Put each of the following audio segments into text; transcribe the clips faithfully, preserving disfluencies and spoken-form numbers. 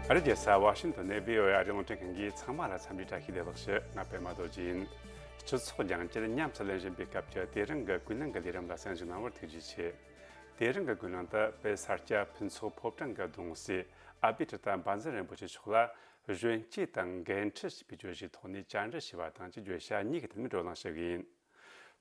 ཨ་རིའི་རྒྱལ་ས་ཝ་ཤིང་ཏོན་ནས་བྷི་ཨོ་ཨེ་ཨ་རིའི་རླུང་འཕྲིན་ཁང་གིས་ཚང་མ་ལ་འཚམས་འདྲི་བཀྲ་ཤིས་བདེ་ལེགས་ཞུ། ང་པད་མ་རྡོ་རྗེ་ཡིན། སྤྱི་ཚོགས་རྒྱང་བསྒྲགས་ཉམས་སུ་ལེན་བཞིན་པའི་སྐབས་ཀྱི་དེ་རིང་གི་ཀུན་གླེང་གི་ལས་རིམ་ལ་གསན་བཞུགས་གནང་བར་ཐུགས་རྗེ་ཆེ། དེ་རིང་གི་ཀུན་གླེང་དུ་དཔལ་ས་སྐྱ་ཕུན་ཚོགས་ཕོ་བྲང་གི་གདུང་སྲས་ཨ་བྷི་ཏྲི་ཏ་འབའ་འཛིན་རིན་པོ་ཆེ་མཆོག་ལ་གཞོན་སྐྱེས་དང་འགན་འཁྲི་ཞེས་པའི་བརྗོད་གཞིའི་ཐོག་ནས་བཅར་འདྲི་ཞུས་པ་དང་བཅས་བརྗོད་བྱ་གཉིས་ཀྱི་ཐད་ནས་བགྲོ་གླེང་ཞུ་གི་ཡིན།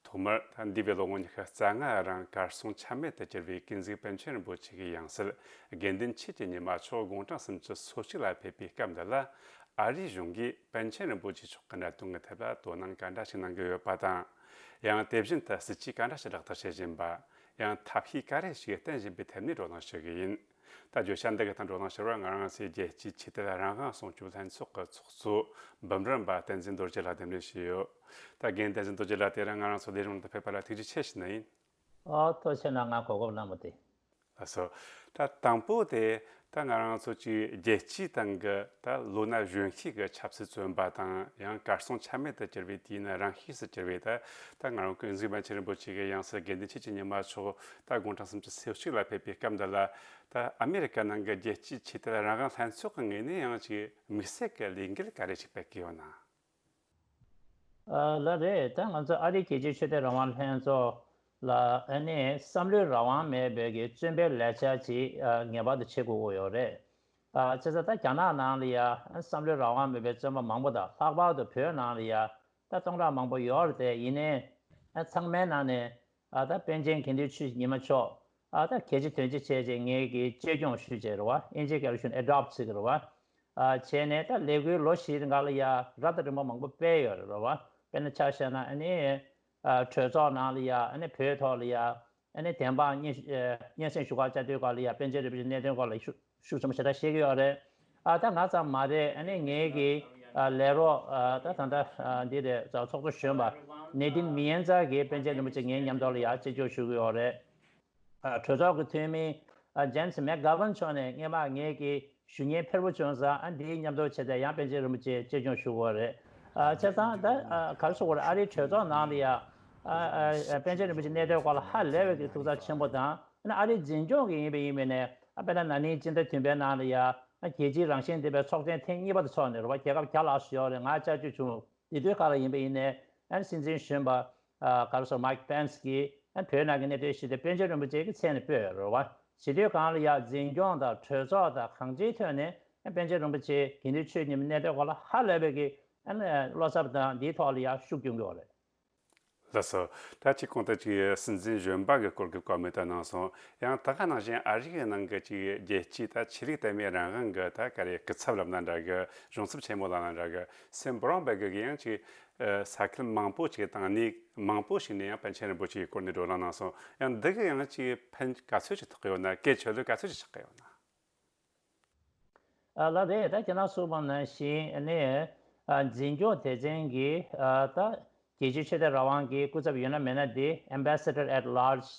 ཐོག་མར་ད་འདས་པའི་ལོ་ངོ་ཉི་ཤུ་རྩ་ལྔ་རིང་གར་སོང་ཆ་མེད་དུ་གྱུར་བའི་ཀུན་གཟིགས་པཎ་ཆེན་རིན་པོ་ཆེ་གི་ཡང་སྲིད་དགེ་འདུན་ཆོས་ཀྱི་ཉི་མ་མཆོག་དགུང་གྲངས་སུམ་ཅུ་སོ་གཅིག་ལ་ཕེབས་པའི་སྐབས་འདི་ལ་ཨ་རིའི་གཞུང་གིས་པཎ་ཆེན་རིན་པོ་ཆེ་མཆོག་གི་གནད་དོན་གྱི་ཐད་ལ་དོ་སྣང་ག་འདྲ་ཞིག་གནང་གི་ཡོད་པ་དང་། ཡང་དེ་བཞིན་དུ་སྲིད་ཇུས་ག་འདྲ་ཞིག་ལག་བསྟར་བྱེད་བཞིན་པ། ཡང་ཐབས་ཤེས་ག་རེ་ཞིག་བསྟེན་བཞིན་པའི་ཐད་ནས་བགྲོ་གླེང་ཞུ་གི་ཡིན། ད་བརྗོད་བྱ་འདི་གི་སྟེང་བགྲོ་གླེང་ཞུ་བར་ང་རང་ཚོའི་རྒྱལ་སྤྱིའི་ཆོས་དད་རང་དབང་སྲུང་སྐྱོབ་ལྷན་ཚོགས་ཀྱི་ཚོགས་གཙོ་འབུམ་རམས་པ་བསྟན་འཛིན་རྡོ་རྗེ་ལགས་གདན་འདྲེན་ཞུས་ཡོད། ད་རྒན་བསྟན་འཛིན་རྡོ་རྗེ་ལགས་དེ་རིང་ང་རང་ཚོ་ལས་རིམ་ནང་དུ་ཕེབས་པ་ལ་ཐུགས་རྗེ་ཆེ་ཞུ་ནི་ཡིན། ཨོ་ཐུགས་རྗེ་གནང་། ང་གོ་སྐབས་གནང་བ་དེ། ལགས་སོ། ད་དང་པོ་དེ་ད་ང་རང་ཚོ་གཅིག་རྒྱལ་སྤྱིའི་སྟེང་གི་ད་ལོ་ན་གཞོན་ཤོས་ཀྱི་ཆབ་སྲིད་བཙོན་པ་དང་ཡང་གར་སོང་ཆ་མེད་དུ་གྱུར་བའི་དུས་ཡུན་རིང་ཤོས་སུ་གྱུར་བའི་ད་ད་ང་རང་ཀུན་གཟིགས་པཎ་ཆེན་རིན་པོ་ཆེ་གི་ཡང་སྲིད་དགེ་འདུན་ཆོས་ཀྱི་ཉི་མ་མཆོག་ད་དགུང་གྲངས་སུམ་ཅུ་སོ་གཅིག་ལ་ཕེབས་པའི་སྐབས་འདི་ལ། ད་ཨ་མེ་རི་ཀ་ནང་གི་རྒྱལ་སྤྱིའི་ཆོས་དད་རང་དབང་ལྷན་ཚོགས་ཀྱི་ངོས་ནས་ཡང་ཅིག་དམིགས་བསལ་གྱི་ལས་འགུལ་ག་རེ་ཞིག་སྤེལ་གྱི་ཡོད་ན། ཨ་ལགས་རེད། ད་ང་ཚོ་ཨ་རིའི་རྒྱལ་སྤྱིའི་ཆོས་དད་རང་དབང་ལྷན་ཚོགས་ལ་ཨ་ནི་བསམ་བློའི་རང་དབང་མེད་པའི་གི་བཙོན་པའི་ལས་འཆར་ཅིག་ཨ་ངེས་པར་དུ་བྱེད་དགོས་ཀྱི་ཡོད་རེད། ཨ་བྱས་ཙང་ད་རྒྱ་ནག་ནང་ལ་ཡ་ཨ་བསམ་བློའི་རང་དབང་མེད་པའི་བཙོན་པ་མང་པོ་དང་། ལྷག་པར་དུ་བོད་ནང་ལ་ཡ་ད་སྟོང་ཕྲག་མང་པོ་ཡོད་རེད་དེ། ཡིན་ནའི་ཨ་ཚང་མའི་ནང་ནས་ཨ་ད་པཎ་ཆེན་དགེ་འདུན་ཆོས་ཀྱི་ཉི་མ་མཆོག་ཨ་ད་གལ་ཆེ་དོན་ཆེ་བྱས་བྱས་ངེད་ཀྱིས་གཅེས་སྐྱོང་ཞུས་བྱས་རེད་བ། ཨིན་ཇིའི་སྐད་ལ་ཞུ་ན་adopt་ཟེར་གི་རེད་བ། ཨ་བྱས་ནས་ད་ལས་འགུལ་ལོ་བཞིའི་རིང་ག་ལ་ཡ་རབ་དང་རིམ་པ་མང་པོ་སྤེལ་ཡོད་རེད་བ། དཔེར་ན་ཆ་བཞག་ན་ཨ་ནི་ཨ་གྲོས་ཚོགས་ནང་ལ་ཡ་ཨ་ནི་བོད་ཐོག་ལ་ཡ་ཨ་ནི་བདེན་དཔང་སྙན་ཨ་སྙན་སེང་ཞུ་གར་བཅར་དུས་སྐབས་ལ་ཡ་པཎ་ཆེན་རིན་པོ་ཆེའི་གནད་དོན་སྐོར་ལ་ཤུགས་ཤུགས་ཆེན་པོ་ཞེ་དྲག་བཤད་ཀྱི་ཡོད་རེད། ཨ་ད་ང་ཙམ་མ་རེད། ཨ་ནི་ངེད་ཀྱི་ཨ་ལས་རོགས་ཨ་ད་ད་ལྟ་ཨ་འདི་རེད། ཚོགས་གཙོ་གཞོན་པ་ནེ་ཏིན་མི་ཡན་ཙར་གྱིས་པཎ་ཆེན་རིན་པོ་ཆེ་ངའི་མཉམ་དུ་ལ་ཡ་གཅེས་སྐྱོང་ཞུ་གི་ཡོད་རེད། ཨ་གྲོས་ཚོགས་ཀྱི་འཐུས་མི་ཨ་ཇེམ་སི་མེག་གྷ་ཝན་མཆོག་ནས་སྔོན་མ་ངེད་ཀྱི་ཞུ་སྙན་ཕེར་པོ་བྱུང་ཙང་། ཨ་འདིའི་མཉམ་དུ་བྱས་ཏེ་ཡང་པཎ་ཆེན་རིན་པོ་ཆེ་གཅེས་སྐྱོང་ཞུ་དགོས་རེད། ཨ་བྱས་ཙང་ད་ཨ་ག་རེ་ཟེར་དགོས་རེད། ཨ་རིའི་གྲོས་ཚོགས་ནང་ལ་ཡ་ཨ་ཨ་པཎ་ཆེན་རིན་པོ་ཆེའི་གནད་དོན་སྐོར་ལ་ཧ་ལས་པའི་གི་ཐུགས་འཚབ་ཆེན་པོ་དང་། ཨ་ནི་ཨ་རིའི་འཛིན་སྐྱོང་གི་ཡིན་པ་ཡིན་པ་ནས་ཨ་དཔེར་ན་ན་ནིང་སྤྱི་ཟླ་བདུན་པའི་ནང་ལ་ཡ་ཨ་རྒྱལ་སྤྱིའི་རང་བཞིན་ལྡན་པའི་ཚོགས་ཆེན་ཐེངས་གཉིས་པ་དེ་ཚོགས་ནས་རེད་བ། རྒྱལ་ཁབ་བརྒྱ་ལྷག་ཙམ་ཡོད་རེད། ང་བཅར་རྒྱུ་བྱུང་། དེ་དུས་སྐབས་ལ་ཡིན་པ་ཡིན་ནའི་ཨ་ནི་སྲིད་འཛིན་གཞོན་པ་ཨ་ག་རེ་ཟེར་མའིག་པེན་སི་གིས་ཨ་ནི་བོད་ནང་གི་གནད་དོན་ཞུས་ཏེ་པཎ་ཆེན་རིན་པོ་ཆེ་གི་མཚན་ནས་སྤོས་ཡོད་རེད་བ། བྱེད་དུས་སྒང་ལ་ཡ་འཛིན་སྐྱོང་དང་གྲོས་ཚོགས་དང་གང་ཅིའི་ཐོག་ནས་ཨ་ནི་པཎ་ཆེན་རིན་པོ་ཆེ་དགེ་འདུན་ཆོས་ཉི་མའི་གནད་དོན་སྐོར་ལ་ཧ་ལས་པའི་གི་ཨ་ནི་བློ་འཚབ་དང་འདིའི་ཐོག་ལ་ཡ་ཤུགས་སྐྱོན་གྱི་ཡོད་རེད། ལགས་སོ། ད་ཅིག་གོང་དུ་ཅིག་སྲིད་འཛིན་གཞོན་པ་གི་སྐོར་གྱི་བཀའ་མོལ་དེ་གནང་སོང་། ཡང་ད་ག་ནང་བཞིན་ཨ་རི་གི་ནང་གི་ཅིག་རྒྱལ་སྤྱིའི་ད་ཆོས་ལུགས་དད་མོས་རང་དབང་གི་ད་ག་རེ་སྐུ་ཚབ་ལབ་ན་འདྲ་གི། གཞུང་ཚབ་ཆེན་མོ་ལབ་ན་འདྲ་གི། སེམ་བྷ་རོན་བྷེག་གིས་ཡང་ཅིག་ཨ་ས་ཁུལ་མང་པོ་ཅིག་དང་གནས་མང་པོ་ཞིག་ནས་ཡང་པཎ་ཆེན་རིན་པོ་ཆེའི་སྐོར་ནས་བགྲོ་གླེང་གནང་སོང་། ཡང་འདི་གི་ཡང་ཅིག་ཕན་ག་ཚོད་ཅིག་ཐོགས་ཀྱི་ཡོད་ན། གལ་ཆེ་ལོས་ག་ཚོད་ཅིག་ཆགས་ཀྱི་ཡོད་ན། ཨ་ལགས་རེད། ད་ཁྱེད་རང་གསུངས་པ་ནང་བཞིན་ཨ་ནི་ཨ་འཛིན་སྐྱོང་སྡེ་ཚན་གྱིས་ཨ་ད་རྒྱལ་སྤྱིའི་ཆོས་དད་རང་དབང་གི་སྐུ་ཚབ་ཡོད་ན་མེད་ན་དེ། Ambassador at Large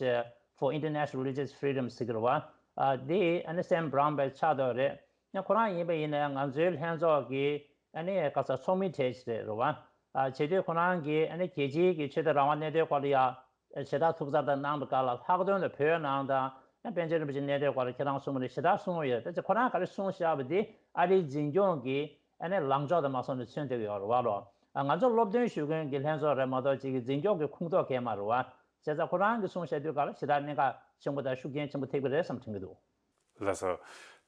for International Religious Freedom ཟེར་གྱི་རེད་བ། ཨ་དེ་ཨ་ནི་སེམ་བྷ་རོན་བྷེག་ཆགས་བསྡད་རེད། ཡང་ཁོ་རང་ཡིན་པ་ཡིན་ན་ང་ཚོའི་ལྷན་ཚོགས་ཀྱི་ཨ་ནི་ག་ས་ཚོགས་མི་གྲས་ཤིག་རེད་རེད་བ། ཨ་བྱེད་དུས་ཁོ་རང་གིས་ཨ་ནི་རྒྱལ་སྤྱིའི་གི་ཆོས་དད་རང་དབང་གནད་དོན་སྐོར་ལ་ཡ་ཞེ་དྲག་ཐུགས་འཚབ་དང་གནང་བའི་སྐབས་ལ། ལྷག་དོན་དུ་བོད་ནང་དང་ཨ་པཎ་ཆེན་རིན་པོ་ཆེའི་གནད་དོན་སྐོར་ལ་ཁྱེད་རང་གསུངས་པ་རེད། ཞེ་དྲག་གསུངས་ཡོད། ད་ཅི་ཁོ་རང་ག་རེ་གསུངས་བཞག་པ་དེ་ཨ་རིའི་འཛིན་སྐྱོང་གི་ཨ་ནི་ལངས་ཕྱོགས་དང་མ་སོང་ནས་མཚོན་བསྡད་ཀྱི་ཡོད་རེད་བ་ལོ། ཨ་ང་ཚོ་སློབ་སྟོན་ཞུ་མཁན་གྱི་ལྷན་ཚོགས་རེད་མ་གཏོགས་ཅིག་གི་འཛིན་སྐྱོང་གི་ཁོངས་གཏོགས་གང་ཡང་མ་རེད་བ། བྱས་ཙང་ཁོ་རང་གིས་གསུངས་བཞག་དུས་སྐབས་ལ་ཞེ་དྲག་གནད་འགག་ཆེན་པོ་དང་ཤུགས་རྐྱེན་ཆེན་པོ་ཐེབས་ཀྱི་རེད་བསམ་དྲན་གྱི་འདུག་ལགས་སོ།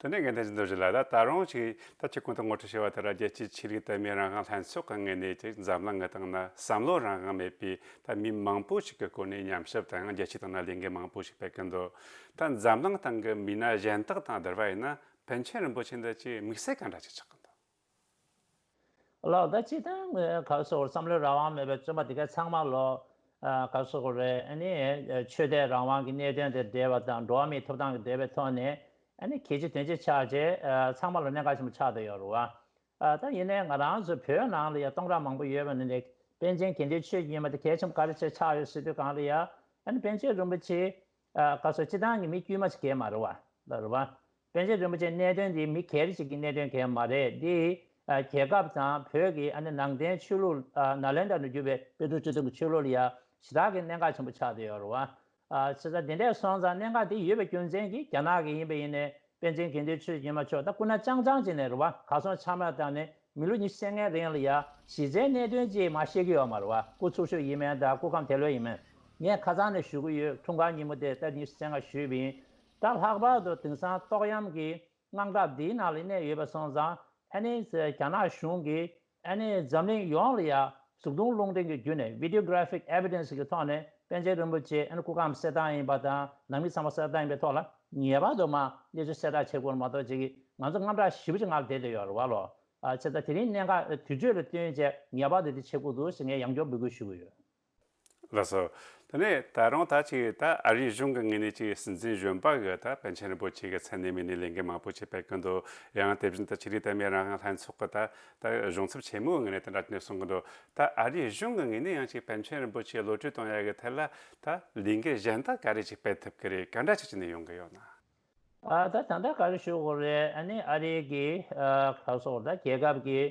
དེ་ནས་རྒན་བསྟན་འཛིན་རྡོ་རྗེ་ལགས། ད་ད་རུང་ཅིག་ད་ཅིག་གོང་དུ་ངོ་སྤྲོད་བྱས་པ་ལྟར་རྒྱལ་སྤྱིའི་ཆོས་ལུགས་དད་མོས་རང་དབང་ལྷན་ཚོགས་ཀྱི་ངོས་ནས་ཅིག་འཛམ་གླིང་གི་སྟེང་ན་བསམ་བློ་རང་དབང་མེད་པའི་ད་མི་མང་པོ་ཞིག་གི་སྐོར་ནས་ཉམས་ཞིབ་དང་རྒྱལ་སྤྱིའི་སྟེང་ན་ལས་འགུལ་མང་པོ་ཞིག་སྤེལ་གྱི་འདུག་ད་འཛམ་གླིང་སྟེང་གི་མི་སྣ་གཞན་དག་དང་བསྡུར་བ་ཡིན་ན་པཎ་ཆེན་རིན་པོ་ཆེ་འདི་ཅིག་དམིགས་བསལ་ག་འདྲ་ཅིག་ཆགས་ཀྱི་འདུག་ལགས། ད་སྤྱིར་བཏང་ག་རེ་ཟེར་དགོས་རེད། བསམ་བློའི་རང་དབང་མེད་པའི་བཙོན་པ་དེ་ག་ཚང་མ་ལོ་ཨ་ག་རེ་ཟེར་དགོས་རེད། ཨ་ནི་ཆོས་དད་རང་དབང་གི་གནད་དོན་དང་འབྲེལ་བ་དང་འགྲོ་བ་མིའི་ཐོབ་ཐང་གི་འབྲེལ་བའི་ཐོག་ནས་ཨ་ནི་གལ་ཆེ་དོན་ཆེ་ཆགས་བྱས་ཨ་ཚང་མ་ལ་གནད་འགག་ཆེན་པོ་ཆགས་བསྡད་ཡོད་རེད་བ། ཨ་ད་ཡིན་ནའི་ང་རང་ཚོ་བོད་ནང་ལ་ཡ་སྟོང་ཕྲག་མང་པོ་ཡོད་པ་ནི་ནས་པཎ་ཆེན་དགེ་འདུན་ཆོས་ཀྱི་ཉི་མ་དེ་གལ་ཆེན་པོ་ག་རེ་བྱས་ཆགས་ཡོད་ཟེར་དུས་སྒང་ལ་ཡ། ཨ་ནི་པཎ་ཆེན་རིན་པོ་ཆེ་ཨ་ག་རེ་ཟེར་སྤྱིར་བཏང་གི་མི་དཀྱུས་མ་ཞིག་གང་ཡང་མ་རེད་བ། ལགས་རེད་བ། པཎ་ཆེན་རིན་པོ་ཆེའི་གནད་དོན་འདི་མི་སྒེར་གཅིག་གི་གནད་དོན་གང་ཡང་མ་རེད། འདི་ཨ་རྒྱལ་ཁབ་དང་བོད་ཀྱི་ཨ་ནི་ནང་བསྟན་ཆོས་ལུགས་ཨ་ནཱ་ལེནྡྲ་ནས་བརྒྱུད་པའི་དཔལ་སྤྲུལ་སྤྱི་གཙུག་གི་ཆོས་ལུགས་ལ་ཡ་ཞེ་དྲག་གི་གནད་འགག་ཆེན་པོ་ཆགས་བསྡད་ཡོད་རེད་བ། ཨ་བྱས་ཙང་འདི་འདྲས་སོང་ཙང་གནད་འགག་འདི་ཡོད་པའི་རྒྱུ་མཚན་གྱིས་རྒྱ་ནག་གི་ཡིན་པ་ཡིན་ནའི་ པཎ་ཆེན་དགེ་འདུན་ཆོས་ཀྱི་ཉི་མ་མཆོག་ད་སྐུ་ན་རྐྱང་རྐྱང་ཅིག་ནས་རེད་བ། གར་སོང་ཆ་མེད་བཏང་ནས་མི་ལོ་ཉི་ཤུ་རྩ་ལྔའི་རིང་ལ་ཡ་གཞི་རྩའི་གནད་དོན་ཅིག་མ་ཤེས་ཀྱི་ཡོད་མ་རེད་བ། སྐུ་འཚོ་བཞུགས་ཡིན་མིན་དང་སྐུ་ཁམས་བདེ་ལོས་ཡིན་མིན། ངས་ཁ་སང་ནས་ཞུ་གི་ཡོད། འཁྲུངས་སྐར་ཉིན་མོ་དེ་ད་ཉི་ཤུ་རྩ་ལྔ་ཞུས་པ་ཡིན། ད་ལྷག་པར་དུ་དེང་སང་ཏོག་དབྱངས་ཀྱི་དངངས་སྐྲག་འདིའི་ནང་ལ་གནས་ཡོད་པ་སོང་ཙང་། ཨ་ནི་རྒྱ་ནག་གཞུང་གིས་ཨ་ནི་འཛམ་གླིང་ཡོངས་ལ་ཡ་གཟུགས་མཐོང་རླུང་འཕྲིན་གྱི་བརྒྱུད་ནས་videographic evidence་གི་ཐོག་ནས་པཎ་ཆེན་རིན་པོ་ཆེ་ཨ་ནི་སྐུ་ཁམས་གསལ་ཐང་ཡིན་པ་དང་ནང་མི་ཚང་མ་གསལ་ཐང་ཡིན་པའི་ཐོག་ལ་ངེས་པར་དུ་མ་གནས་ཚུལ་གསལ་ཐང་བྱེད་དགོས་མ་གཏོགས་ཅིག་ང་ཚོ་དངངས་སྐྲག་ཞེ་པོ་ཅིག་ངར་བསྡད་བསྡད་ཡོད་རེད་བ་ལོ། ཨ་བྱས་ཙང་དེ་རིང་གནད་འགག་དུས་ཚོད་ལ་བསྟུན་བྱས་ངེས་པར་དུ་དེ་བྱེད་དགོས་འདུག་ཟེར་ངས་ཡང་བསྐྱར་འབོད་སྐུལ་ཞུ་གི་ཡོད། ལགས་སོ། དེ་ནས་ད་རུང་ད་ཅིག་ད་ཨ་རིའི་གཞུང་གི་ངོས་ནས་ཅིག་སྲིད་འཛིན་གཞོན་པ་གི་ད་པཎ་ཆེན་རིན་པོ་ཆེ་གི་མཚན་ནས་མི་ནས་ལས་འགུལ་མང་པོ་ཅིག་སྤེལ་གི་འདུག་ཡང་དེ་བཞིན་དུ་ཆོས་རིག་དད་མོས་རང་དབང་ལྷན་ཚོགས་གི་ད་ད་གཞུང་ཚབ་ཆེན་མོའི་ངོས་ནས་དེ་འདྲ་ཅིག་གསུང་གི་འདུག་ད་ཨ་རིའི་གཞུང་གི་ངོས་ནས་ཡང་ཅིག་པཎ་ཆེན་རིན་པོ་ཆེ་གློད་གྲོལ་གཏོང་ཡ་གི་ཐད་ལ་ད་ལས་འགུལ་གཞན་དག་ག་རེ་ཅིག་སྤེལ་ཐུབ་གི་རེད། ག་འདྲ་ཅིག་བྱས་ནས་ཡོང་གི་ཡོད་ན། ཨ་ད་ད་ལྟ་ག་རེ་ཞུ་དགོས་རེད། ཨ་ནི་ཨ་རིའི་གི་ཨ་ག་སོགས་ད་རྒྱལ་ཁབ་ཀྱི་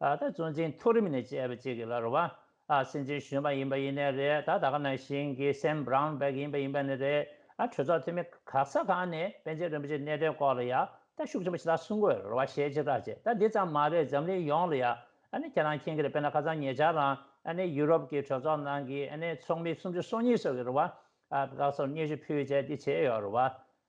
ཨ་ད་གཙོ་འཛིན་མཐོ་རིམ་ནས་བཅས་པ་གཅིག་གི་ལ་རུ་བ་ཨ་སྲིད་འཛིན་གཞོན་པ་ཡིན་པ་ཡིན་ནའི་རེད། ད་ད་ག་ནང་བཞིན་གྱི་སེམ་བྷ་རའུན་བྷེག་ཡིན་པ་ཡིན་པ་ནི་རེད། ཨ་གྲོས་ཚོགས་འཐུས་མི་ག་ས་གང་ནས་པཎ་ཆེན་རིན་པོ་ཆེའི་གནད་དོན་སྐོར་ལ་ཡ་ད་ཤུགས་ཆེན་པོ་ཞེ་དྲག་གསུང་དགོས་རུ་བ་ཞེ་ཅིག་ར་བྱས། ད་འདི་ཙམ་མ་རེད། འཛམ་གླིང་ཡོངས་ལ་ཡ་ཨ་ནི་ཁྱེད་རང་མཁྱེན་གྱི་རེད། དཔེར་ན་ཁ་སང་ཉེ་ཆར་རང་ཨ་ནི་ཡུ་རོབ་ཀྱི་གྲོས་ཚོགས་ནང་གི་ཨ་ནི་ཚོགས་མི་སུམ་ཅུ་སོ་གཉིས་སོགས་ཀྱི་རུ་བ་ཨ་ག་སོགས་སྙན་ཞུ་ཕུལ་བྱས་འདི་བྱས་ཡོད་རུ་བ།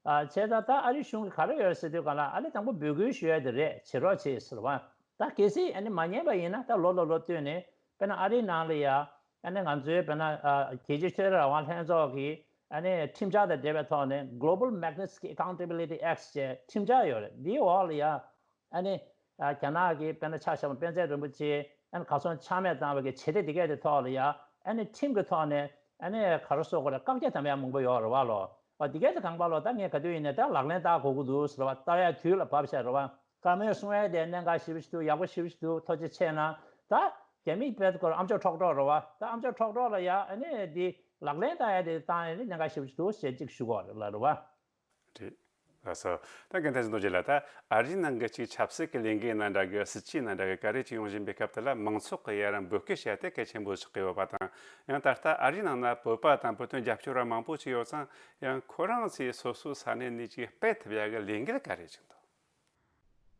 ཨ་བྱས་ཙང་ད་ཨ་རི་གཞུང་གིས་ག་རེ་ཡོད་ཟེར་དུས་ག་ལ་ཨ་ནི་དང་པོ་འབོད་སྐུལ་ཞུ་ཡ་དེ་རེད། བྱེད་རོགས་བྱེད་ཟེར་བ། ད་གལ་སྲིད་ཨ་ནི་མ་ཉན་པ་ཡིན་ན་ད་ལོ་ལོ་ལོ་བསྟུད་ནས་དཔེར་ན་ཨ་རིའི་ནང་ལ་ཡ་ཨ་ནི་ང་ཚོའི་དཔེར་ན་ཨ་རྒྱལ་སྤྱིའི་ཆོས་དད་རང་དབང་ལྷན་ཚོགས་ཀྱི་ཨ་ནི་ཁྲིམས་འཆར་དང་འབྲེལ་བའི་ཐོག་ནས་Global Magnitsky Accountability Act་ཅེས་ཁྲིམས་འཆར་ཡོད་རེད། འདིའི་འོག་ལ་ཡ་ཨ་ནི་ཨ་རྒྱ་ནག་གི་དཔེར་ན་ཆ་བཞག་ན་པཎ་ཆེན་རིན་པོ་ཆེ་ཨ་ནི་གར་སོང་ཆ་མེད་བཏང་བའི་གི་བྱེད་གཏེ་འདི་གས་དེ་ཐོག་ལ་ཡ་ཨ་ནི་ཁྲིམས་ཀྱི་ཐོག་ནས་ཨ་ནི་ག་རེ་ཟེར་དགོས་རེད། བཀག་རྒྱ་དམ་ཡ་མང་པོ་ཡོད་རེད་བ་ལོ། ཨ་འདི་གས་དེ་གང་པ་ལོ། ད་ངས་ག་དུས་ཡིན་ནའི་ད་ལག་ལེན་བསྟར་དགོས་ཀྱི་འདུག་ཟེར་བ། བསྟར་ཡ་དུས་ལ་བབས་ཤག་རེད་བ། སྐར་མའི་གསུང་ཡ་དེ་གནད་འགག་ཞེ་པོ་ཞིག་འདུག་ཡག་པོ་ཞེ་པོ་ཞིག་འདུག་ཐུགས་རྗེ་ཆེ་གནང་། ད་རྒྱ་མིས་དཔེ་སྐོར་ཨ་མཆོག་ཁྲོག་ཁྲོག་རེད་བ། ད་ཨ་མཆོག་ཁྲོག་ཁྲོག་ལ་ཡ་ཨ་ནི་འདི་ལག་ལེན་བསྟར་ཡ་དེ་བཏང་ཡ་ནི་གནད་འགག་ཞེ་པོ་ཞིག་འདུག་ཞེས་གཅིག་ཞུ་དགོས་རེད་ལ་རེད་བ། རེད། ལགས་སོ། ད་རྒན་བསྟན་འཛིན་རྡོ་རྗེ་ལགས། ད་ཨ་རིའི་ནང་གི་ཅིག་ཆབ་སྲིད་ཀྱི་ལས་འགུལ་ནང་འདྲ་གི་སྲིད་བྱུས་ནང་འདྲ་གི་ག་རེ་ཅིག་ཡོང་བཞིན་པའི་སྐབས་དེ་ལ་མང་ཚོགས་ཀྱི་ཡ་ར་འབོད་སྐུལ་བྱས་ཏེ་གལ་ཆེན་པོ་ཆགས་ཀྱི་ཡོད་པ་དང་། ཡང་ད་ལྟ་ཨ་རིའི་ནང་ན་བོད་པ་དང་བོད་དོན་རྒྱབ་སྐྱོར་བ་མང་པོ་ཅིག་ཡོད་ཙང་ཡང་ཁོ་རང་ཚོས་སོ་སོའི་ས་གནས་ནས་ཅིག་སྤེལ་ཐུབ་ཡ་གི་ལས་འགུལ་ག་རེ་ཅིག་འདུག་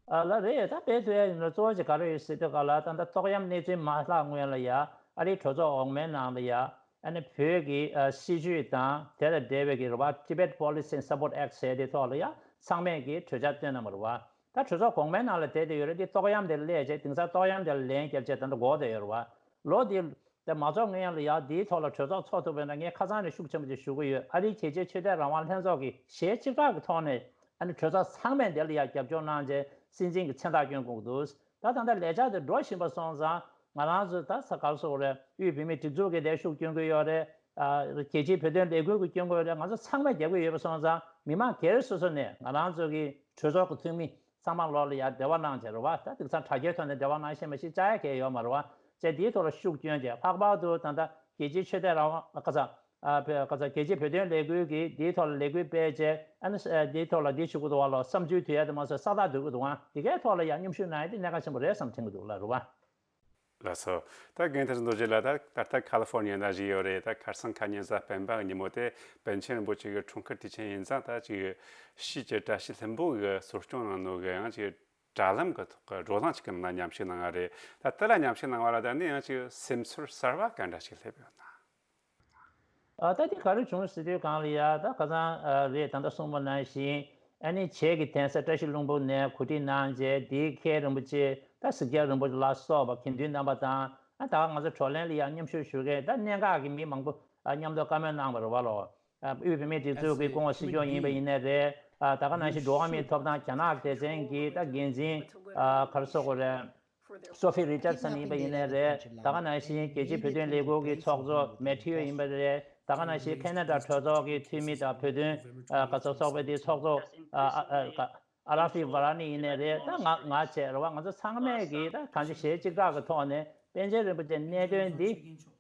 ཨ་ལ་རེད། ད་དཔེ་ཐུབ་ཡ་ཡིན་ན་གཙོ་བོ་ཅིག་ག་རེ་ཡོད་ཟེར་དུས་ག་ལ་ད་ལྟ་ཏོག་དབྱངས་གནས་ཚུལ་མ་ལྷག་སྔོན་ལ་ཡ་ཨ་རིའི་གྲོས་ཚོགས་འོག་མའི་ནང་ལ་ཡ་ཨ་ནི་བོད་ཀྱི་ཨ་སྲིད་བྱུས་དང་དེ་དང་འབྲེལ་བའི་གི་རེད་བ། Tibet Policy and Support Act་ཟེར་དེ་ཐོག་ལ་ཡ་ཚང་མས་ཀྱི་གྲོས་འཆར་བཏོན་གནང་བ་རེད་བ། ད་གྲོས་ཚོགས་གོང་མའི་ནང་ལ་བསྡད་དེ་ཡོད་རེད། དེ་ཏོག་དབྱངས་དེ་ལ་སླེབས་བྱས་དེང་སང་ཏོག་དབྱངས་དེ་ལ་ལན་བརྒྱབ་བྱས་ད་ལྟ་འགོག་བསྡད་ཡོད་རེད་བ། ལོ་དེ་དེ་མ་རྫོགས་སྔོན་ལ་ཡ་དེའི་ཐོག་ལ་གྲོས་ཚོགས་ཚོགས་ཐུབ་པ་ཡིན་ན་ངས་ཁ་སང་ནས་ཤུགས་ཆེན་པོ་ཅིག་ཞུ་གི་ཡོད། ཨ་རིའི་རྒྱལ་སྤྱིའི་ཆོས་དད་རང་དབང་ལྷན་ཚོགས་ཀྱིས་གཞས་གཅིག་གྲགས་ཀྱི་ཐོག་ནས་ཨ་ནི་གྲོས་ཚོགས་ཚང་མས་དེ་ལ་ཡ་རྒྱབ་སྐྱོར་གནང་བྱས་སྲིད་འཛིན་གྱི་མཚན་རྟགས་སྐྱོན་དགོས་ཀྱི་འདུག་ད་ད་ལྟ་ལས་འཆར་དེ་འགྲོ་བཞིན་པ་སོང་ཙང་ང་རང་ཚོ་ད་ས་གར་སོགས་རེད། དབུས་བོད་མིའི་སྒྲིག་འཛུགས་ཀྱིས་དེ་ཤུགས་སྐྱོན་གྱི་ཡོད་རེད། ཨ་རྒྱལ་སྤྱིའི་བོད་དོན་ལས་འགུལ་གྱིས་སྐྱོན་གྱི་ཡོད་རེད། ང་ཚོ་ཚང་མས་རྒྱབ་ཀྱི་ཡོད་པ་སོང་ཙང་མི་མང་སྒེར་སོ་སོ་ནས་ང་རང་ཚོ་གི་གྲོས་ཚོགས་ཀྱི་འཐུས་མི་ཚང་མ་ལོག་ལ་ཡ་འབྲེལ་བ་གནང་བྱས་རེད་བ། ད་དེང་སང་དྲ་རྒྱའི་ཐོག་ནས་འབྲེལ་བ་གནང་ཤེས་མ་ཤེས་བཅར་ཡ་གལ་ཡོད་མ་རེད་བ། བྱས་དེའི་ཐོག་ལ་ཤུགས་བསྐྱོན་བྱས་ལྷག་པར་དུ་ད་ལྟ་རྒྱལ་སྤྱིའི་ཆོས་དད་རང་དབང་ཁ་ཚ་ཨ་བོད་ཁ་ཚ་རྒྱལ་སྤྱིའི་བོད་དོན་ལས་འགུལ་གྱིས་དེའི་ཐོག་ལ་ལས་འགུལ་སྤེལ་བྱས་ཨ་ནི་ཨ་དེའི་ཐོག་ལ་དེ་ཞུ་གི་འདུག་བ་ལོ། བསམ་ཚུལ་བསྡུ་ཡ་དེ་མ་ཟད་ས་རྟགས་བསྡུ་གི་འདུག་ཨ། དེ་གའི་ཐོག་ལ་ཡང་མཉམ་ཞུགས་གནང་ཡ་དེ་གནད་འགག་ཆེན་པོ་རེད་བསམ་དྲན་གི་འདུག་ལ་རུ་བ། ལགས་སོ། ད་རྒན་བསྟན་འཛིན་རྡོ་རྗེ་ལགས། ད་ད་ལྟ་ཁ་ལི་ཧྥོར་ནི་ཡ་ན་བཞུགས་ཡོད་རེད། ད་ཁ་སང་ཁ་ཉིན་གཟའ་སྤེན་པ་གི་ཉིན་མོ་དེ་པཎ་ཆེན་རིན་པོ་ཆེ་གི་འཁྲུངས་སྐར་དུས་ཆེན་ཡིན་ཙང་ད་ཅིག་ཕྱིའི་ཅིག་བཀྲ་ཤིས་ལྷུན་པོ་གི་གཙོ་སྐྱོང་གནང་ནོ་གི་ཡང་ཅིག་དྲ་ལམ་གི་ཐོག་གི་བགྲོ་གླེང་ཅིག་གི་ནང་ན་མཉམ་ཞུགས་གནང་ཡ་རེད། ད་དེ་ལ་མཉམ་ཞུགས་གནང་བ་ལ་ད་ནི་ཡང་ཅིག་སེམས་ཚོར་གསར་བ་ག་འདྲ་ཞིག་སླེབས་ཡོད་ན། ཨ་ད་དེ་ག་རེ་བྱུང་ཟེར་དུས་གང་ལ་ཡ་ད་ཁ་སང་ཨ་རེད་ད་ལྟ་གསུངས་པ་ནང་བཞིན་ཨ་ནི་བྱེས་ཀྱི་གདན་ས་བཀྲ་ཤིས་ལྷུན་པོ་ནས་གོ་སྒྲིག་གནང་རྗེས་དེའི་མཁན་རིན་པོ་ཆེ་ད་གཟིགས་རྒྱ་རིན་པོ་ཆེ་ལ་སོགས་པ་དགེ་འདུན་རྣམ་པ་དང་ཨ་ད་ང་ཚོ་བགྲོ་གླེང་ལ་ཡ་མཉམ་ཞུགས་ཞུ་མཁན་ད་གནད་འགག་གི་མི་མང་པོ་ཨ་མཉམ་དུ་བཀའ་མོལ་གནང་བ་རེད་བ་ལོ། ཨ་དབུས་བོད་མིའི་སྒྲིག་འཛུགས་ཀྱི་སྐུ་ངོ་སྲིད་སྐྱོང་ཡིན་པ་ཡིན་ནའི་རེད། ཨ་ད་ག་ནང་བཞིན་འགྲོ་བ་མིའི་ཐོབ་ཐང་རྒྱ་ནག་སྡེ་ཚན་གྱི་ད་འགན་འཛིན་ཨ་ག་རེ་ཟེར་དགོས་རེད། སོ་ཕི་རི་ཅར་སན་ཡིན་པ་ཡིན་ནའི་རེད། ད་ག་ནང་བཞིན་རྒྱལ་སྤྱིའི་བོད་དོན་ལས་འགུལ་གྱི་ཚོགས་གཙོ་མེ་ཐིའུ་ཡིན་པ་རེད། ད་ག་ནང་བཞིན་ཁེ་ན་ཌ་གྲོས་ཚོགས་ཀྱི་འཐུས་མི་དང་བོད་དོན་ཨ་ག་ཚོགས་ཚོགས་པའི་དེའི་ཚོགས་གཙོ་ཨ་ཨ་ཨ་ཨ་ར་ཧྥི་ཝ་ར་ནི་ཡིན་ནའི་རེད། ད་ང་ང་བཅས་རེད་བ། ང་ཚོ་ཚང་མས་ཀྱིས་ད་གང་ཅི་ཞེ་གཅིག་ཐག་གི་ཐོག་ནས་པཎ་ཆེན་རིན་པོ་ཆེའི་གནད་དོན་འདི་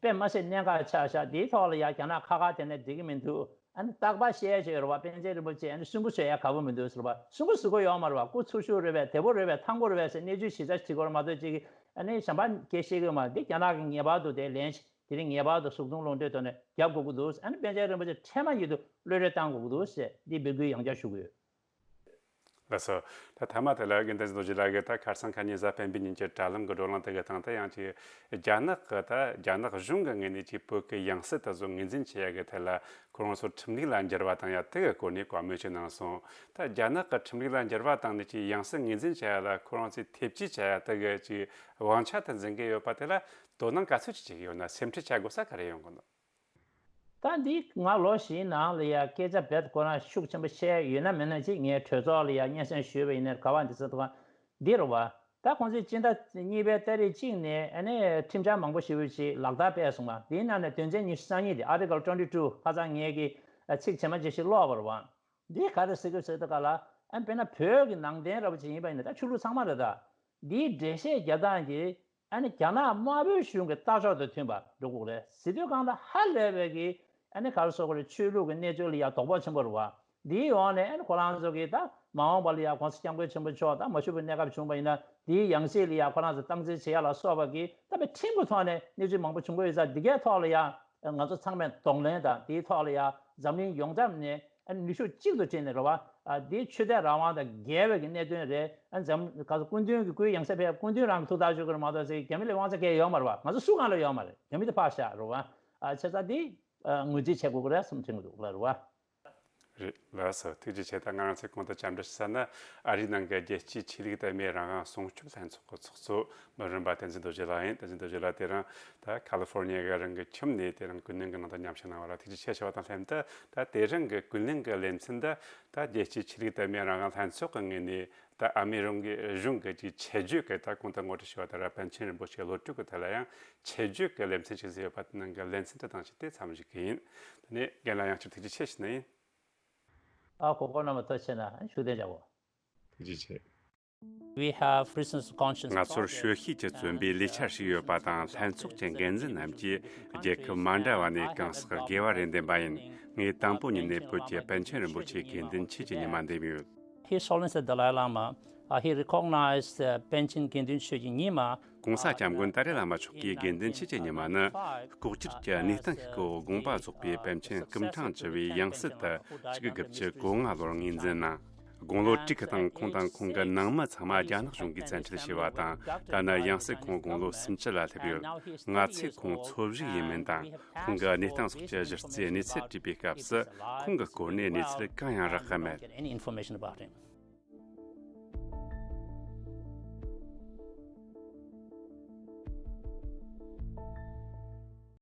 དཔེ་མ་སྲིད་གནད་འགག་ཆགས་ཤག་འདིའི་ཐོག་ལ་ཡ་རྒྱ་ནག་ཁ་ཁ་དེ་ནས་འགྲིག་གི་མི་འདུག་ཨ་ནི་རྟག་པར་བཤད་ཡ་ཅིག་ཡོད་རེད་བ། པཎ་ཆེན་རིན་པོ་ཆེ་ཨ་ནི་སུན་པོ་བཟོ་ཡ་དགའ་པོ་མི་འདུག་ཟེར་བ། སུན་པོ་བཟོ་གི་ཡོད་མ་རེད་བ། སྐུ་འཚོ་བཞུགས་རེད་པས་བདེ་པོ་རེད་པས་ཐང་པོ་རེད་པས་ཟེར་གནས་ཚུལ་ཞིབ་ཆ་བྱེད་དགོས་རེད་མ་གཏོགས་ཅིག་ཨ་ནི་གཞན་པ་སྐད་བཤད་གི་ཡོད་མ་རེད། འདི་རྒྱ་ནག་གིས་ངེས་པར་དུ་དེ་ལན་དེ་རིང་ངེས་པར་དུ་གཟུགས་མཐོང་རླུང་འཕྲིན་ཐོག་ནས་རྒྱབ་དགོས་ཀྱི་འདུག་ཨ་ནི་པཎ་ཆེན་རིན་པོ་ཆེ་འཕྲལ་མ་ཉིད་དུ་གློད་གྲོལ་བཏང་དགོས་ཀྱི་འདུག་ཟེར་འདི་འབོད་སྐུལ་ཡང་བསྐྱར་ཞུ་གི་ཡོད། ལགས་སོ། ད་ཐ་མ་དེ་ལ་དགེ་འདུན་རྡོ་རྗེ་ལགས་ཀྱིས་ད་ཁ་སང་ཁ་ཉིན་གཟའ་སྤེན་པའི་ཉིན་གྱི་དྲ་ལམ་གྱི་བགྲོ་གླེང་དེ་གི་སྟེང་དུ་ཡང་ཅིག་རྒྱ་ནག་གི་ད་རྒྱ་ནག་གཞུང་གི་ངོས་ནས་ཅིག་བོད་ཀྱི་ཡང་སྲིད་དེ་ཚོ་ངོས་འཛིན་བྱེད་ཡ་གི་ཐད་ལ་ཁོ་རང་ཚོ་ཁྲིམས་ལུགས་ལ་འགྱུར་བ་བཏང་ཡ་དེ་གི་སྐོར་ནས་བཀའ་མོལ་ཅིག་གནང་སོང་། ད་རྒྱ་ནག་གི་ཁྲིམས་ལུགས་ལ་འགྱུར་བ་བཏང་ནས་ཅིག་ཡང་སྲིད་ངོས་འཛིན་བྱེད་ཡ་ལ་ཁོ་རང་ཚོས་ཐེ་བྱུས་བྱེད་ཡ་དེ་གི་ཅིག་དབང་ཆ་དེ་འཛིན་གྱི་ཡོད་པ་དེ་ལ་དོ་སྣང་ག་ཚོད་ཅིག་བྱེད་ཀྱི་ཡོད་ན། སེམས་ཁྲལ་བྱ་དགོས་ས་ག་རེ་ཡོང་གི་འདུག་ད་འདི་ང་ལོ་བཞིའི་ནང་ལ་ཡ་སྐད་ཆ་རྦད་ཁོ་རང་ཤུགས་ཆེན་པོ་བཤད་ཡོད་ན་མེད་ན་ཅིག་ངའི་གྲོས་ཚོགས་ལ་ཡ་སྙན་སེང་ཞུས་པ་ཡིན་ན་ག་བ་འདི་ཚོ་དང་འདི་རུ་བ། ད་ཁོང་ཚོས་སྤྱི་ཟླ་གཉིས་པའི་ཏ་རིག་གཅིག་ནས་ཨ་ནི་ཁྲིམས་འཆར་མང་པོ་ཞེ་པོ་ཅིག་ལག་བསྟར་སྤེལ་སོང་བ། དེའི་ནང་ནས་དོན་ཚན་ཉི་ཤུ་རྩ་གཉིས་དེ། Article twenty two། ཁ་སང་ངས་ཀྱི་ཚིག་ཇི་མ་ཇི་བཞིན་ཀློག་པ་རུ་བ། འདི་ག་རེ་ཟེར་དགོས་ཟེར་དུས་ག་ལ། ཨ་དཔེར་ན་བོད་ཀྱི་ནང་བསྟན་ར་བ་ཅིག་ཡིན་པ་ཡིན་ན་ད་ཆོས་ལུགས་ཚང་མ་རེད་ད། འདིའི་འགྲེལ་བཤད་རྒྱག་སྟངས་ཀྱི་ཨ་ནི་རྒྱ་ནག་དམར་པོའི་གཞུང་གི་ལྟ་ཕྱོགས་དང་མཐུན་པ་འགྲོ་དགོས་རེད་ཟེར་དུས་གང་ལྟར་ཧ་ལས་པའི་གི་ཨ་ནི་ག་རེ་ཟེར་དགོས་རེད། ཆོས་ལུགས་ཀྱི་གནས་ཚུལ་ལ་ཡ་དོགས་པ་ཆེན་པོ་རེད་བ། འདིའི་འོག་ནས་ཨ་ནི་ཁོ་རང་ཚོ་གིས་ད་མ་འོངས་པ་ལ་ཡ་གོང་ས་སྐྱབས་མགོན་ཆེན་པོ་མཆོག་ད་མ་བཞུགས་པའི་གནས་སྐབས་བྱུང་བ་ཡིན་ན་འདིའི་ཡང་སྲིད་ལ་ཡ་ཁོ་རང་ཚོ་སྟངས་འཛིན་བྱེད་ཡ་ལ་སོགས་པ་གི་ད་དཔེ་ཁྲིམས་ཀྱི་ཐོག་ནས་གནས་ཚུལ་མང་པོ་བྱུང་གི་ཡོད་ཙང་འདི་གའི་ཐོག་ལ་ཡ་ང་ཚོ་ཚང་མས་གདོང་ལེན་དང་དེའི་ཐོག་ལ་ཡ་འཛམ་གླིང་ཡོངས་ཁྱབ་ནས་ཨ་ནི་ནུས་ཤུགས་གཅིག་ཏུ་བསྒྲིལ་ནས་རེད་བ། ཨ་དེའི་ཆོས་དད་རང་དབང་དང་འགལ་བའི་གི་གནད་དོན་རེད། ཨ་འཛམ་ག་ཚོད་སྐུ་མདུན་གྱི་སྐུའི་ཡང་སྲིད་ཕེབས་སྐུ་མདུན་རང་གི་ཐུགས་ཐག་གཅོད་ཀྱི་རེད་མ་གཏོགས་ཟེར་རྒྱ་མི་ལ་དབང་ཆ་གང་ཡང་ཡོད་མ་རེད་བ། ང་ཚོ་སུ་གང་ལ་ཡོད་མ་རེད། རྒྱ་མི་དེ་ཕར་བཞག་རེད་བ། ཨ་བྱས་ཙང་དེ་ཨ་ངོས་འཛིན་བྱེད་དགོས་ཀྱི་རེད་བསམ་དྲན་གྱི་འདུག་ལ་རེད་བ། རེད་ལགས་སོ། ཐུགས་རྗེ་ཆེ། ད་ང་རང་ཚོས་གོང་དུ་བཅར་འདྲི་ཞུ་ས་ནི་ཨ་རིའི་ནང་གི་རྒྱལ་སྤྱིའི་ཆོས་ལུགས་དད་མོས་རང་དབང་སྲུང་སྐྱོབ་ལྷན་ཚོགས་ཀྱི་ཚོགས་གཙོ་མི་རབས་རིམ་པ་བསྟན་འཛིན་རྡོ་རྗེ་ལགས་ཡིན། བསྟན་འཛིན་རྡོ་རྗེ་ལགས་དེ་རིང་ད་ཁ་ལི་ཧྥོར་ནི་ཡ་གི་རང་གི་ཁྱིམ་ནས་དེ་རིང་ཀུན་གླེང་གི་ནང་དུ་མཉམ་ཞུགས་གནང་བ་ལ་ཐུགས་རྗེ་ཆེ་ཞུ་བ་དང་ལྷན་དུ། ད་དེ་རིང་གི་ཀུན་གླེང་གི་ལེ་ཚན་འདི་ད་རྒྱལ་སྤྱིའི་ཆོས་ལུགས་དད་མོས་རང་དབང་ལྷན་ཚོགས་ཀྱི་ངོས་ནས་ད་ཨ་མི་རི་ཀའི་གཞུང་གི་ཅིག་ཆེད་བརྗོད་ཀྱི་ད་གོང་དུ་ངོ་སྤྲོད་ཞུས་པ་ལྟར་པཎ་ཆེན་རིན་པོ་ཆེའི་བློ་གྲོས་ཀྱི་ཐད་ལ་ཡང་ཆེད་བརྗོད་ཀྱི་ལེ་ཚན་ཞིག་བཟོས་ཡོད་པ་དེ་ནང་གི་ལེ་ཚན་དེ་དང་ཞིག་དེ་མཚམས་བཞག་གི་ཡིན། དེ་ནས་རྒན་ལགས་ཡང་བསྐྱར་ཐུགས་རྗེ་ཆེ་ཞུ་ནི་ཡིན། ཨ་གོ་གོ་རྣམ་པ་ཐུགས་རྗེ་ཆེ་གནང་། ཤུགས་ལྡན་བྱ་བོ། ཐུགས་རྗེ་ཆེ། We have reasons to conscience ང་ཚོར་ཤོད་ཤེས་ཀྱི་བརྩོན་པའི་ལས་འཆར་ཞིག་ཡོད་པ་དང་། ལྷན་ཚོགས་ཀྱི་འགན་འཛིན་རྣམས་ཀྱིས་རྒྱལ་ཁབ་མ་འདྲ་བ་ནས་གང་ཟག་དགེ་བ་རེ་འདེམས་པ་ཡིན། ངས་དང་པོ་ཉིད་ནས་བོད་ཀྱི་པཎ་ཆེན་རིན་པོ་ཆེའི་དགེ་འདུན་ཆོས་ཀྱི་ཉི་མ་འདེམས་ཡོད། His Holiness the Dalai Lama, uh, he recognized uh, པཎ་ཆེན་དགེ་འདུན་ཆོས་ཀྱི་ཉི་མ། གོང་ས་སྐྱབས་མགོན་ཏཱ་རེ་བླ་མ་མཆོག་གིས་དགེ་འདུན་ཆོས་ཀྱི་ཉི་མ་ནི་ལྐོག་གྱུར་གྱི་གནས་སྟངས་ཤིག་གི་འོག་དགོངས་པ་རྫོགས་པའི་པཎ་ཆེན་སྐུ་ཕྲེང་བཅུ་བའི་ཡང་སྲིད་དུ་ཆིག་སྟོང་དགུ་བརྒྱ་གོ་ལྔ་ལོར་ངོས་འཛིན་གནང་། དགུང་ལོ་དྲུག་གི་སྟེང་ཁོང་དང་ཁོང་གི་ནང་མི་ཚང་མ་རྒྱ་ནག་གཞུང་གིས་བཙན་ཁྲིད་བྱས་པ་དང་། ད་ནི་ཡང་སྲིད་ཁོང་དགུང་ལོ་སུམ་ཅུ་ལ་སླེབས་ཡོད། ང་ཚོས་ཁོང་འཚོ་བཞུགས་ཡིན་མིན་དང་ཁོང་གི་གནས་སྟངས་སོགས་ཀྱི་གཞི་རྩའི་གནས་ཚུལ་དྲིས་པའི་སྐབས་སུ་ཁོང་གི་སྐོར་ནས་གནས་ཚུལ་གང་ཡང་རག་གི་མེད། Get any information about him.